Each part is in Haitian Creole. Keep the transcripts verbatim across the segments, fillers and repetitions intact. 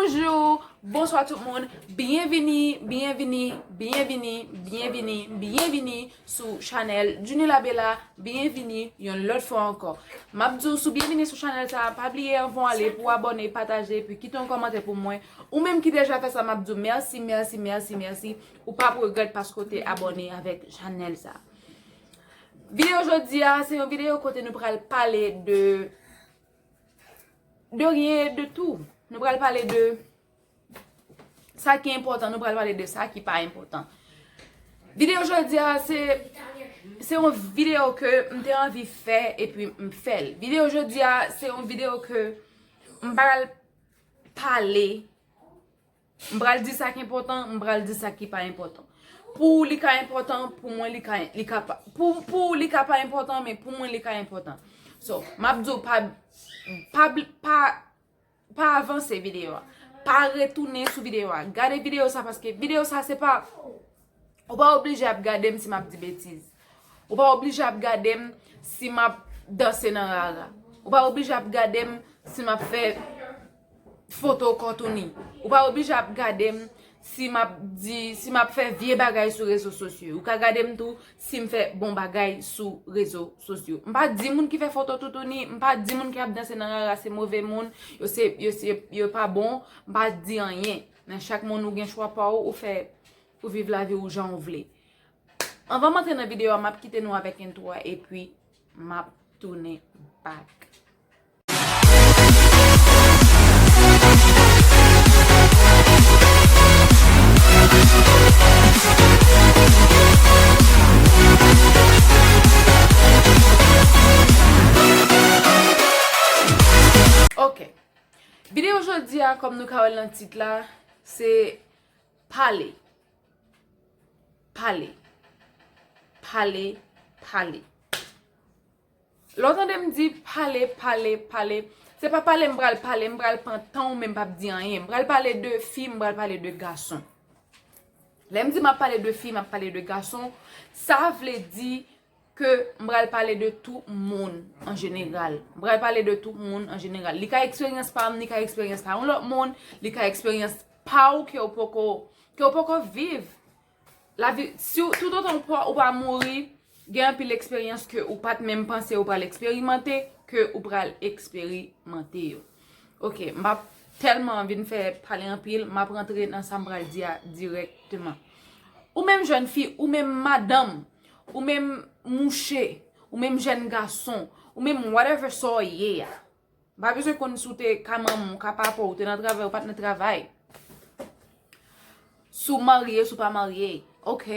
Bonjou, bonswa tout moun. Byenvini, byenvini, byenvini, byenvini, byenvini sou chanèl Junie Labella. Byenvini yon lòt fwa ankò. M ap di w, si w byenvini sou chanèl sa a, pa bliye anvan w ale pou w abòne, pataje, epi kite yon kòmantè pou mwen. Ou menm ki deja fè sa, m ap di w mèsi, mèsi, mèsi, mèsi. Ou p ap regrèt paske w te abòne avèk chanèl sa a. Videyo jodi a, se yon videyo kote nou pral pale de, de rien et de tout. Nou pral pale de sa ki enpòtan, nou pral pale de sa ki pa enpòtan. Videyo jodi a, se, se yon videyo ke m te anvi fè epi m fè l. Videyo jodi a, se yon videyo ke m pral pale, m pral di sa ki enpòtan, m pral di sa ki pa enpòtan. Pou ou, li ka enpòtan, pou mwen, li ka, li ka pa, pou, pou ou, li ka pa enpòtan, men pou mwen, li ka enpòtan. So, m ap di w pa, pa, pa, pa avanse videyo a. Pa retounen sou videyo a. Gade videyo sa, paske videyo sa, se pa, ou pa oblije ap gade m si m ap di betiz. Ou pa oblije ap gade m si m ap danse nan rara. Ou pa oblije ap gade m si m ap fè foto kòtounen. Ou pa oblije ap gade m si m ap di, si m ap fè vye bagay sou rezo sosyo. Ou ka gade m tou si m fè bon bagay sou rezo sosyo. M pa di moun ki fè foto toutouni, m pa di moun ki ap danse nan rara se move moun, yo se, yo se, yo pa bon, m pa di anyen. Men chak moun ou gen chwa pa w, ou fè, ou viv lavi w jan w vle. Anvan m antre nan videyo a, m ap kite nou avèk entwo a, epi m ap tounen back. Ok. Videyo jodi a, kòm nou ka wè l nan tit la, se pale. Pale. Pale, pale. Lè w tande m di pale, pale, pale, se pa pale m pral pale, m pral pran tan w, men m p ap di anyen. M pral pale de fi, m pral pale de gason. Lè m di m ap pale de fi, m ap pale de gason, sa vle di ke m pral pale de tout moun an jeneral. M pral pale de tout moun an jeneral. Li ka eksperyans pa m, li ka eksperyans pa yon lòt moun, li ka eksperyans pa w ke w poko, ke w poko viv. Lavi, si w, toutotan w pa, ou pa mouri, gen anpil eksperyans ke ou pa t menm panse ou pral eksperimante, ke ou pral eksperimante yo. Ok, m pa tèlman vin fè pale anpil, m ap rantre nan sa m pral di a dirèkteman. Ou menm jèn fi, ou menm madanm, ou menm mouche, ou menm jèn gason, ou menm whatever sa w ye a. M pa bezwen konn si w te ka manman, w ka papa, w te nan travay, w pa t nan travay. Si w marye, si w pa marye, ok.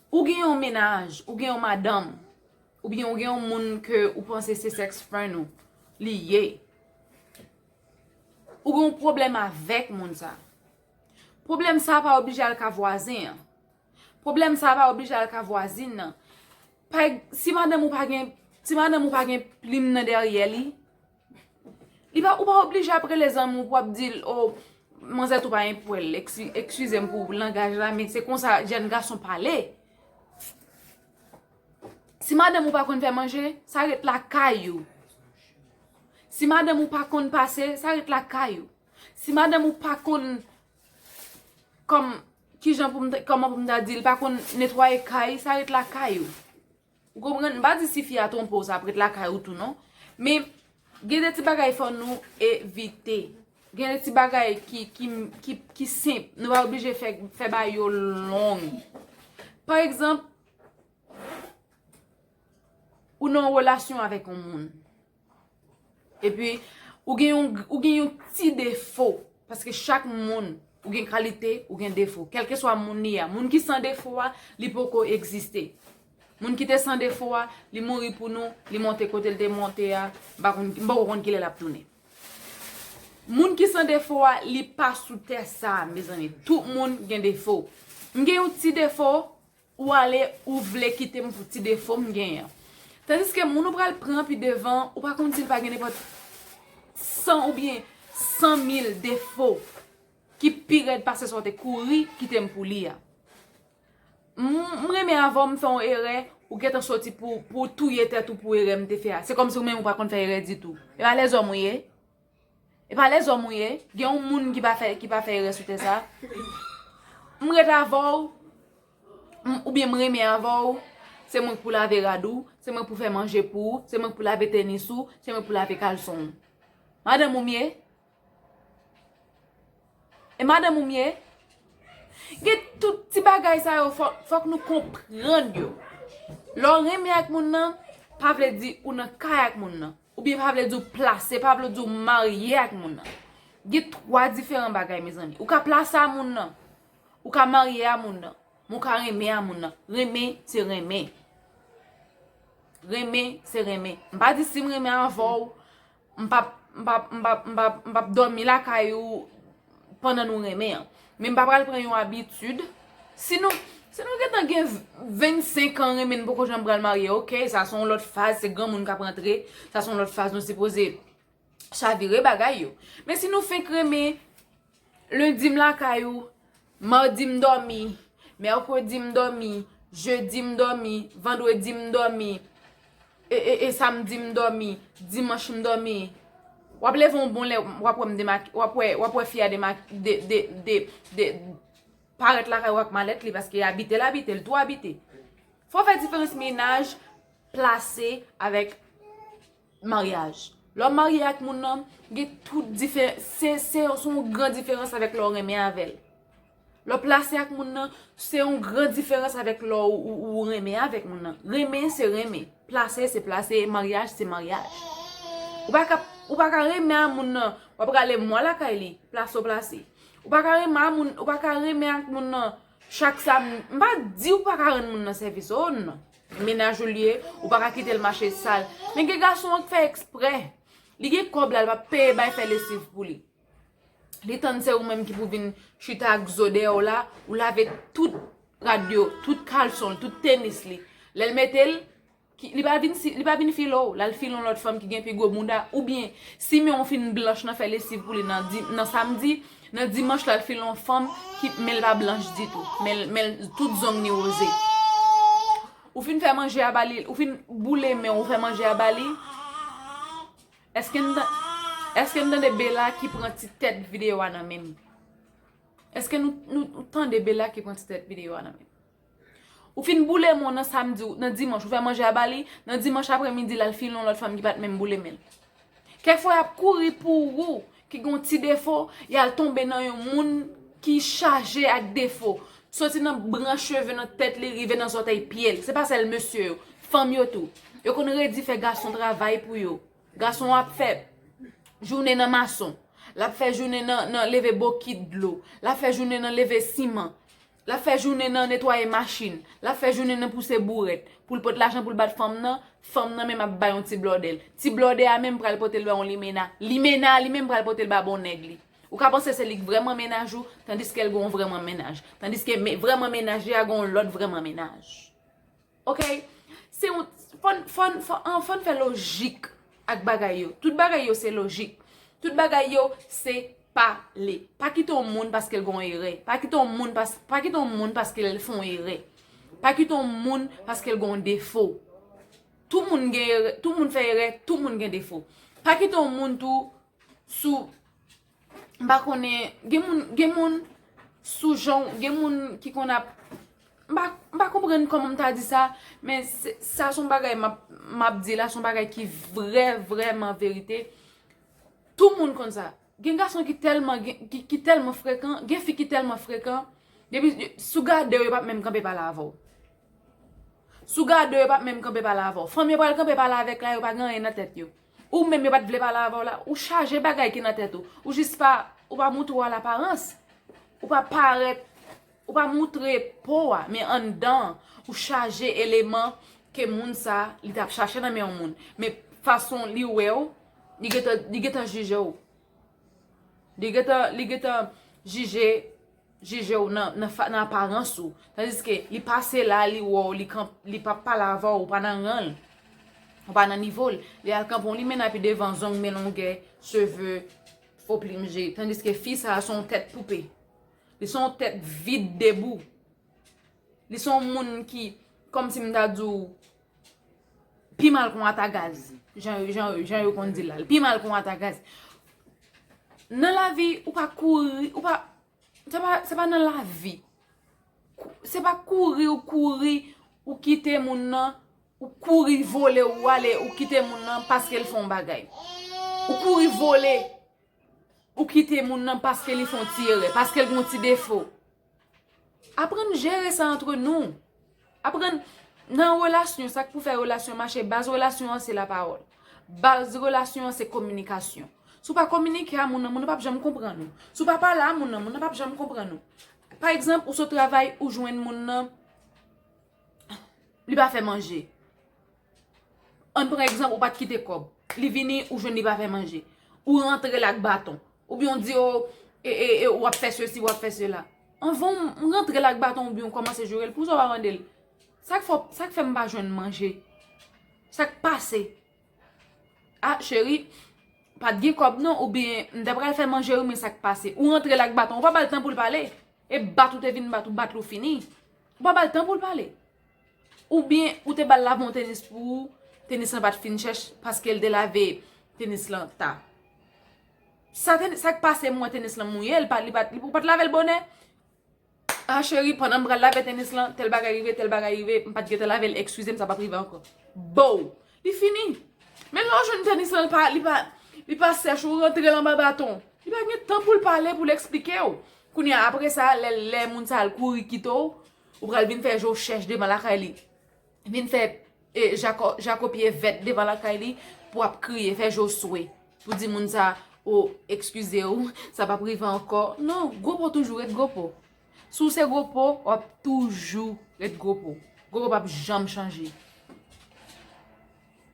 Ou gen yon mennaj, ou gen yon madanm, oubyen ou gen yon moun ke ou panse se sex friend ou, li ye. Ou gen yon pwoblèm avèk moun sa. Pwoblèm sa pa oblije al ka vwazen an. Pwoblèm sa pa oblije al ka vwazin nan. Pa eg-, si madanm ou pa gen, si madanm ou pa gen plim nan dèyè li, li pa, ou pa oblije ap rele zanmi w pou w ap di l, "O, manzè tou pa gen pwèl, eksi-, eskize m pou langaj la, men se konsa jèn gason pale." Si madanm ou pa konn fè manje, sa ret lakay ou. Si madanm ou pa konn pase, sa ret lakay ou. Si madanm ou pa konn, kòm, kijan pou m ta, kòman pou m ta di, li pa konn netwaye kay, sa ret lakay ou. Ou konprann? M pa di si fi a twonpe w, sa ap ret lakay ou tou non. Men, gen de ti bagay fò nou evite. Gen de ti bagay ki, ki, ki, ki senp. Nou pa oblije fè, fè bagay yo long. Pa egzanp, ou nan yon relasyon avèk yon moun. Epi, ou gen yon, ou gen yon ti defo. Paske chak moun, ou gen kalite, ou gen defo. Kèlkeswa moun li a. Moun ki san defo a, li poko egziste. Moun ki te san defo a, li mouri pou nou, li monte kote l te monte a, m pa konn, m poko konn kilè l ap tounen. Moun ki san defo a, li pa sou tè sa a, mezanmi. Tout moun gen defo. M gen yon ti defo, ou ale, ou vle kite m pou ti defo m genyen an. Tandiske moun ou pral pran pi devan, ou pa konn si l pa gen nenpòt san oubyen san mil defo ki pi rèd pase sa w te kouri kite m pou li a. M, m renmen avè w, m fè yon erè, ou gentan soti pou, pou w touye tèt ou pou erè m te fè a. Se kòmsi ou menm ou pa konn fè erè ditou. E pa lèzòm ou ye? E pa lèzòm ou ye, gen yon moun ki pa fè, ki pa fè erè sou tè sa. M ret avè w, m- oubyen m renmen avè w, se mwen k pou lave rad ou, se mwen k pou fè manje pou ou, se mwen k pou lave tenis ou, se mwen k pou lave kalson ou. Madanm ou m ye? E madanm ou m ye? Gen tout ti bagay sa yo, fò- fòk nou konprann yo. Lè w renmen ak moun nan, pa vle di ou nan kay ak moun nan. Oubyen pa vle di w plase, pa vle di w marye ak moun nan. Gen twa diferan bagay, mezanmi. Ou ka plase a moun nan, ou ka marye a moun nan, men ou ka renmen a moun nan. Renmen, se renmen. Renmen, se renmen. M pa di si m renmen avè w, m p ap, m p ap, m p ap, m p ap, m p ap dòmi lakay ou pandan nou renmen an. Men m pa pral pran yon abitid. Si nou, si nou gentan gen vennsenk an renmen, n poko janm pral marye, oke, sa se yon lòt faz, se granmoun k ap rantre, sa se yon lòt faz, nou sipoze chavire bagay yo. Men si nou fenk renmen, lendi m lakay ou, madi m dòmi, mèkredi m dòmi, jedi m dòmi, vandredi m dòmi, e, e, e samdi m dòmi, dimanch m dòmi. W ap leve yon bon lè, w ap wè m demake, w ap wè, w ap wè fi a demake, de, de, de, de, parèt lakay ou ak malèt li, paske abite l abite, l tou abite. Fò w fè diferans mennaj plase avèk maryaj. Lè w marye ak moun nan, gen tout diferans. Se, se, se yon gran diferans avèk lè w renmen avè l. Lè w plase ak moun nan, se yon gran diferans avèk lè w, ou, ou renmen avèk moun nan. Renmen, se renmen. Plase, se plase. Maryaj, se maryaj. Ou pa ka, ou pa ka renmen a moun nan, w ap rale mwa lakay li, plase w plase. Ou pa ka renmen a moun, ou pa ka renmen ak moun nan chak sa. M pa di ou pa ka rann moun nan sèvis, oh non. Mennaj ou l ye, ou pa ka kite l mache sal. Men gen gason an k fè eksprè. Li gen kòb la, l p ap peye bay fè lesiv pou li. Li tann se ou menm ki pou vin chita ak zo dèyè w la, ou lave tout rad yo, tout kalson l, tout tenis li. Lè l mete l, ki, li pa vin si, li pa vin file w, l al file yon lòt fanm ki gen pi gwo bounda, oubyen si men w fin blanch nan fè lesiv pou li nan di, nan samdi, nan dimanch l al file yon fanm ki men l pa blanch ditou, men l, men l tout zong ni woze. Ou fin fè manje a ba li, ou fin boule men w, ou fè manje a ba li. Èske n tan-, èske n tande Bela ki pran ti tèt videyo a nan men m? Èske nou, nou, nou tande Bela ki pran ti tèt videyo a nan men m? Ou fin boule men w nan samdi, nan dimanch, ou fè manje a ba li, nan dimanch apremidi, l al file yon lòt fanm ki pa t menm boule men l. Kèk fwa, y ap kouri pou ou, ki gen yon ti defo, y al tonbe nan yon moun ki chaje ak defo. Soti nan branch cheve nan tèt li, rive nan zòtèy pye l. Se pa sèl mesye yo, fanm yo tou. Yo konn redi fè gason travay pou yo. Gason ap fè jounen nan mason. L ap fè jounen nan, nan leve bokit dlo. L ap fè jounen nan leve siman. L ap fè jounen nan netwaye machin. L ap fè jounen nan pouse bourèt. Pou l pot lajan pou l bat fanm nan, fanm nan menm ap bay yon ti blòdè l. Ti blòdè a menm pral pote l ba yon limena. Limena a li menm pral pote l ba bon nèg li. Ou ka panse se li k vrèman mennaj ou, tandiske l gon vrèman mennaj. Tandiske me-, vrèman mennaj li a gon lòt vrèman mennaj. Oke? Se yon, fò n, fò n, fò, an, fò n fè lojik ak bagay yo. Tout bagay yo se lojik. Tout bagay yo se pale. Pa kite yon moun paske l gon erè. Pa kite yon moun pas-, pa kite yon moun paske l fè yon erè. Pa kite yon moun paske l gon defo. Tout moun gen erè, tout moun fè erè, tout moun gen defo. Pa kite yon moun tou sou, m pa konnen, gen moun, gen moun sou jan, gen moun ki konn ap, m pa, m pa konprann kòman m ta di sa, men se, sa se yon bagay m ap, m ap di la, se yon bagay ki vrè, vrèman verite. Tout moun konn sa. Gen gason ki tèlman, gen, ki, ki tèlman frekan, gen fi ki tèlman frekan, depi, si w gade yo, yo p ap menm kanpe pale avè w. Si w gade yo, yo p ap menm kanpe pale avè w. Fanm yo pral kanpe pale avèk la, yo pa gen anyen nan tèt yo. Ou menm yo pa t vle pale avè w la, ou chaje bagay ki nan tèt ou. Ou jis pa, ou pa montre w a laparans. Ou pa parèt, ou pa montre po a, men anndan an, ou chaje eleman ke moun sa, li t ap chache nan men yon moun. Men fason li wè w, li gentan, li gentan jije w. Li gentan, li gentan jije, jije w nan, nan fa-, nan aparans ou. Tandiske li pase la, li wè w, li kanp-, li p ap pale avè w, ou pa nan ran l. Ou pa nan nivo l. Li al kanpe yon limena pi devan, zong men longè, cheve, fo plim je. Tandiske fi sa a se yon tèt poupe. Li se yon tèt vid debou. Li se yon moun ki, kòmsi m ta di w, pi mal kon ata gaz. Jan, jan, jan yo konn di l la. Li pi mal kon ata gaz. Nan lavi, ou pa kouri, ou pa, se pa, se pa nan lavi. Kou- Se pa kouri ou kouri, ou kite moun nan, ou kouri vole, ou ale, ou kite moun nan paske l fè yon bagay. Ou kouri vole, ou kite moun nan paske li fè yon ti erè, paske l gen yon ti defo. Aprann jere sa antre nou. Aprann nan relasyon, sa k pou fè relasyon mache, baz relasyon an se lapawòl. Baz relasyon an se kominikasyon. Si w pa kominike a moun nan, moun nan p ap janm konprann ou. Si w pa pale a moun nan, moun nan p ap janm konprann ou. Pa egzanp, ou sot travay, ou jwenn moun nan, li pa fè manje. Ann pran egzanp, ou pa t kite kòb. Li vini, ou jwenn li pa fè manje. Ou rantre l ak baton. Oubyen w di, o, e, e, e, w ap fè sesi, w ap fè sela. Anvan w rantre l ak baton oubyen w kòmanse joure l, poukisa w pa mande l? Sa k fè, sa k fè m pa jwenn manje? Sa k pase? A, cheri, pa t gen kòb non, oubyen m ta pral fè manje wi, men sa k pase? Ou rantre l ak baton, ou pa ba l tan pou l pale. E bat ou te vin bat, ou bat l, ou fini. Ou pa ba l tan pou l pale. Oubyen ou te ba l lave yon tenis pou ou, tenis lan pa t fin chèch paske l te lave tenis lan ta. Sa, tenis, sa k pase, m wè tenis lan mouye, l pa, li pa, li, ou pa t lave l bonè? A, cheri, pandan m pral lave tenis lan, tèl bagay rive, tèl bagay rive, m pa t gentan lave l, eskize m, sa p ap rive ankò. Bow! Li fini. Men lè w jwenn tenis lan, li pa, li pa, li pa sèch, ou rantre l anba baton. Li pa gen tan pou l pale, pou l eksplike w. Kounye a, apre sa, lè, lè moun sa al kouri kite w, ou pral vin fè je w chèch devan lakay li. Vin fè, e, jako, jako pye vèt devan lakay li pou ap kriye, fè je w swe. Pou di moun sa, o, eskize w, sa p ap rive ankò. Non, gwo po toujou ret gwo po. Si w se gwo po, w ap toujou ret gwo po. Gwo po p ap janm chanje.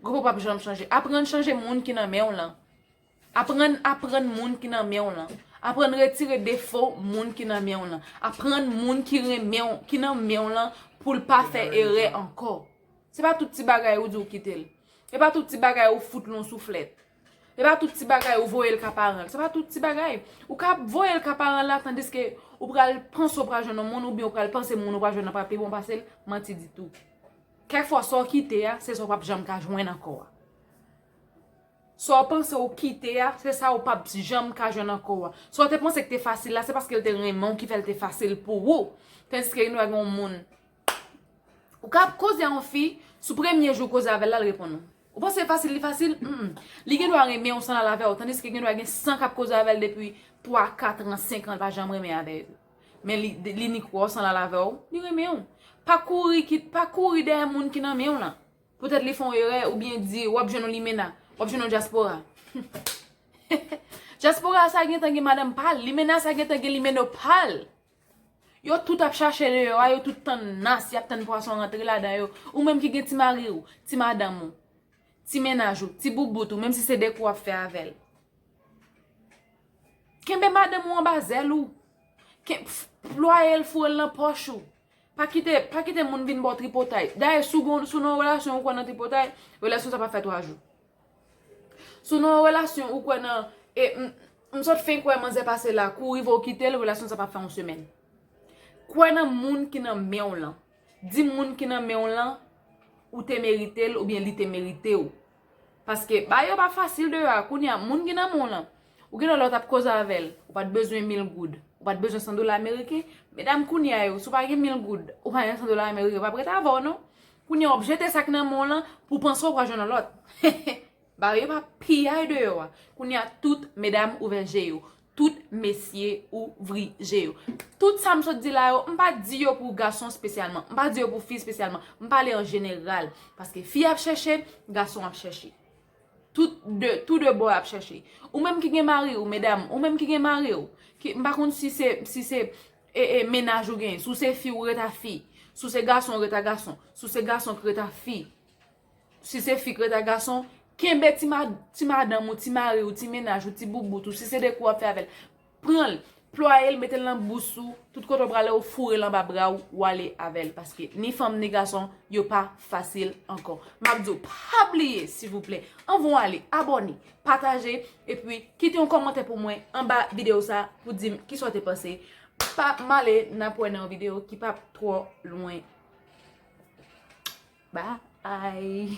Gwo po p ap janm chanje. Aprann chanje moun ki nan men w lan. Aprann, aprann moun ki nan men w lan. Aprann retire defo moun ki nan men w lan. Aprann moun ki renmen w, ki nan men w lan pou l pa fè erè ankò. Se pa tout ti bagay ou di w kite l. E pa tout ti bagay ou fout l yon souflèt. E pa tout ti bagay ou voye l ka paran l. Se pa tout ti bagay. Ou ka voye l ka paran l la, tandiske ou pral panse ou pral jwenn yon moun, oubyen ou pral panse moun ou pral jwenn nan pral pi bon pase l, manti ditou. Kèk fwa, sa w kite a, se sa w p ap janm ka jwenn ankò a. Sa w panse w kite a, se sa w p ap janm ka jwenn ankò a. Sa w te panse ki te fasil la, se paske l te renmen w ki fè l te fasil pou ou. Tandiske gen dwa gen yon moun. Ou ka ap koze a yon fi, sou premye jou w koze avè l la, l reponn ou. Ou panse fasil, li fasil? Mm, mm. Li gen dwa renmen w san l al avè w, tandiske gen dwa gen san k ap koze avè l depi twa, kat an, senk an, l pa janm renmen avè yo. Men li, li nik wè w san l al avè w, li renmen w. Pa kouri, ki, pa kouri dèyè moun ki nan men w lan. Poutèt li fè yon erè oubyen di w ap jwenn yon limena, w ap jwenn yon dyaspora. Dyaspora sa gentan gen madanm pa l, limena sa gentan gen limeno pa l. Yo tout ap chache deyò a, yo tout tann nas, y ap tann pwason rantre ladan yo. Ou menm ki gen ti mari w, ti madanm ou, ti mennaj ou, ti boubout ou, menm si se de kou w ap fè avè l. Kenbe madanm ou anba zèl ou. Ken-, f-, plwaye l, foure l nan pòch ou. Pa kite, pa kite moun vin ba w tripotay. Dayè, si w gon, si w nan yon relasyon ou kwè nan tripotay, relasyon sa p ap fè twa jou. Si w nan yon relasyon ou kwè nan, e, m, m sot fenk wè manzè pase la, kou rive w kite l, relasyon sa p ap fè yon semèn. Kwè nan moun ki nan men w lan. Di moun ki nan men w lan, ou te merite l oubyen li te merite w. Paske bagay yo pa fasil deyò a. Kounye a, moun ki nan men w lan, ou gen lè w t ap koze avè l, ou pa t bezwen mil goud, ou pa t bezwen san dola ameriken. Medam kounye a yo, si w pa gen mil goud, ou pa gen san dola ameriken, yo p ap ret avè w non. Kounye a, w ap jete sa k nan men w lan pou w panse w pral jwenn yon lòt. Bagay yo pa piyay deyò a. Kounye a, tout medam ouvè je yo. Tout mesye ouvri je yo. Tout sa m sot di la yo, m pa di yo pou gason espesyalman. M pa di yo pou fi espesyalman. M pale an jeneral. Paske fi ap chèche, gason ap chèche. Tout de, tou de bò ap chèche. Ou menm ki gen mari w, medam, ou menm ki gen mari w, ki, m pa konn si se, si se, e, e, mennaj ou gen, si w se fi, ou ret a fi, si w se gason, ou ret a gason, si w se gason, ou ret a fi. Si se fi k ret a gason, kenbe ti ma-, ti madanm ou, ti mari ou, ti mennaj ou, ti boubout ou, si se de kou w ap fè avè l, pran l, plwaye l, mete l nan bous ou, tout kote w prale, ou foure l anba bra w, ou ale avè l. Paske ni fanm ni gason, yo pa fasil ankò. M ap di w, pa bliye, silvouplè, anvan w ale, abòne, pataje, epi kite yon kòmantè pou mwen anba videyo sa pou di m kisa w te panse. Pa m ale, n ap wè nan yon videyo ki p ap twò lwen. Bye.